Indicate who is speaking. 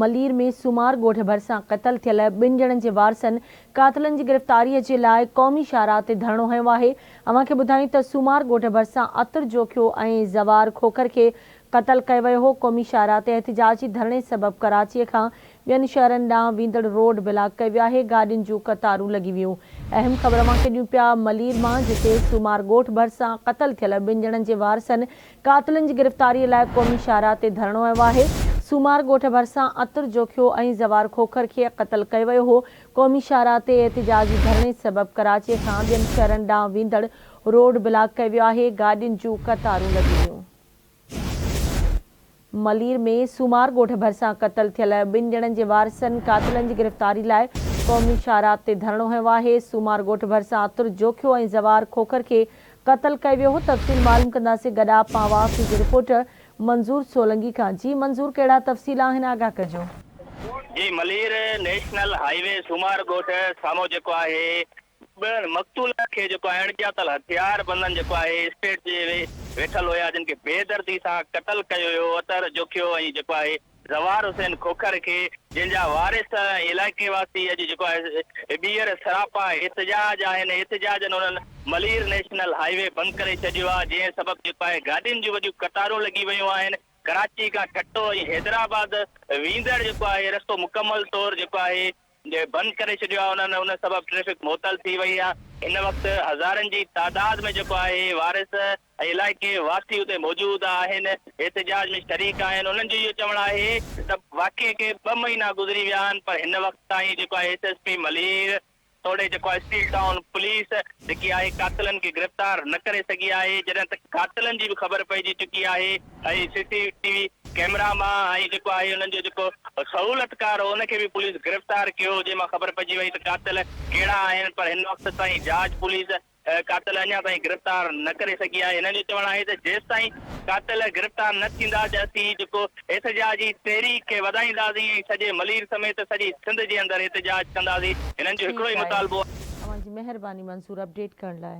Speaker 1: ملير ۾ سومار ڳوٺ ڀرسان قتل ٿيل ٻن ڄڻن جي وارثن قاتلن جي گرفتاري جي لاء قومي شاهراهه تي ڌرڻو هنيو آهي. اوهان کي ٻڌايون ته سومار ڳوٺ ڀرسان عطر جوکيو ۽ زوار کوکر کي قتل ڪيو ويو هو. قومي شاهراهه تي احتجاجي ڌرڻي سبب ڪراچي کان ٻين شهرن ڏانهن ويندڙ روڊ بلاڪ ڪيو ويو آهي، گاڏين جون قطارون لڳي ويون. اهم خبر اوهان کي ڏيون پيا ملير مان جتي سومار ڳوٺ ڀرسان قتل ٿيل ٻن ڄڻن جي وارثن قاتلن جي گرفتاري لاء قومي شاهراهه تي ڌرڻو هنيو آهي. سومار ڳوٺ ڀرسان عطر جوکيو ۽ زوار کوکر کي قتل ڪيو ويو هو. قومي شاهراهه تي احتجاجي ڌرڻي سبب ڪراچي کان ٻين شهرن ڏانهن ويندڙ روڊ بلاڪ ڪيو ويو آهي، گاڏين جون قطارون لڳي ويون. ملير ۾ سومار ڳوٺ ڀرسان قتل ٿيل ٻن ڄڻن جي وارثن قاتلن جي گرفتاري لاء قومي شاهراهه تي ڌرڻو هنيو آهي. سومار ڳوٺ ڀرسان عطر جوکيو ۽ زوار کوکر کي قتل ڪيو ويو هو. تفصيل معلوم ڪنداسين گڏاپ مان آواز جي رپورٽر منظور سولنگي کان. جي منظور ڪهڙا تفصيل آهن آگاهه ڪجو.
Speaker 2: جي ملير نيشنل هائي وي سومار ڳوٺ سامهون جيڪو آهي ٻن مقتولن کي جيڪو آهي اڻڄاتل هٿيار بندن جيڪو آهي اسٽيٽ جي ويٺل هيا جن کي بي دردي سان قتل ڪيو ويو اطهر جوکيو ۽ جيڪو آهي زوار حسين کوکر کي جن جا وارث ۽ علائقي واسي اڄ جيڪو آهي ٻيهر سراپا احتجاج آهن احتجاجن انهن ملير نيشنل هائي وي بند ڪري ڇڏيو آهي جنهن سبب جيڪو آهي گاڏين جون وڏيون قطارون لڳي ويون آهن ڪراچي کان ٺٽو ۽ حيدرآباد ويندڙ جيڪو آهي رستو مڪمل طور جيڪو آهي بند ڪري ڇڏيو آهي انهن ان سبب ٽريفڪ معطل ٿي وئي آهي هن وقت هزارن جي تعداد ۾ جيڪو آهي وارث ۽ علائقي واسي اتي موجود آهن احتجاج ۾ شريڪ آهن انهن جو اهو چوڻ آهي ته واقعي کي ٻه مهينا گذري ويا آهن پر هن وقت تائين جيڪو آهي ايس ايس پي ملير توڙي جيڪو آهي اسٽيل ٽائون پوليس جيڪي آهي قاتلن کي گرفتار نه ڪري سگهي آهي جڏهن ته قاتلن جي به خبر پئجي چڪي آهي ۽ C C T V camera مان ۽ جيڪو آهي انهن جو جيڪو سهولتڪار هو ان کي به پوليس گرفتار ڪيو جنهن مان خبر پئجي وئي ته قاتل ڪهڙا آهن پر هن وقت تائين جاچ پوليس قاتل اڃا تائين گرفتار نه ڪري سگهي آهي هنن جو چوڻ آهي ته جيستائين قاتل گرفتار نه ٿيندا ته اسين جيڪو احتجاجي تحريڪ کي وڌائينداسين ۽ سڄي ملير سميت سڄي سنڌ جي اندر احتجاج ڪنداسين هنن جو هڪڙو
Speaker 1: ٺيڪ
Speaker 2: ئي
Speaker 1: آهي
Speaker 2: مطالبو
Speaker 1: اوهان جي مهرباني منظور اپڊيٽ ڪرڻ لاء.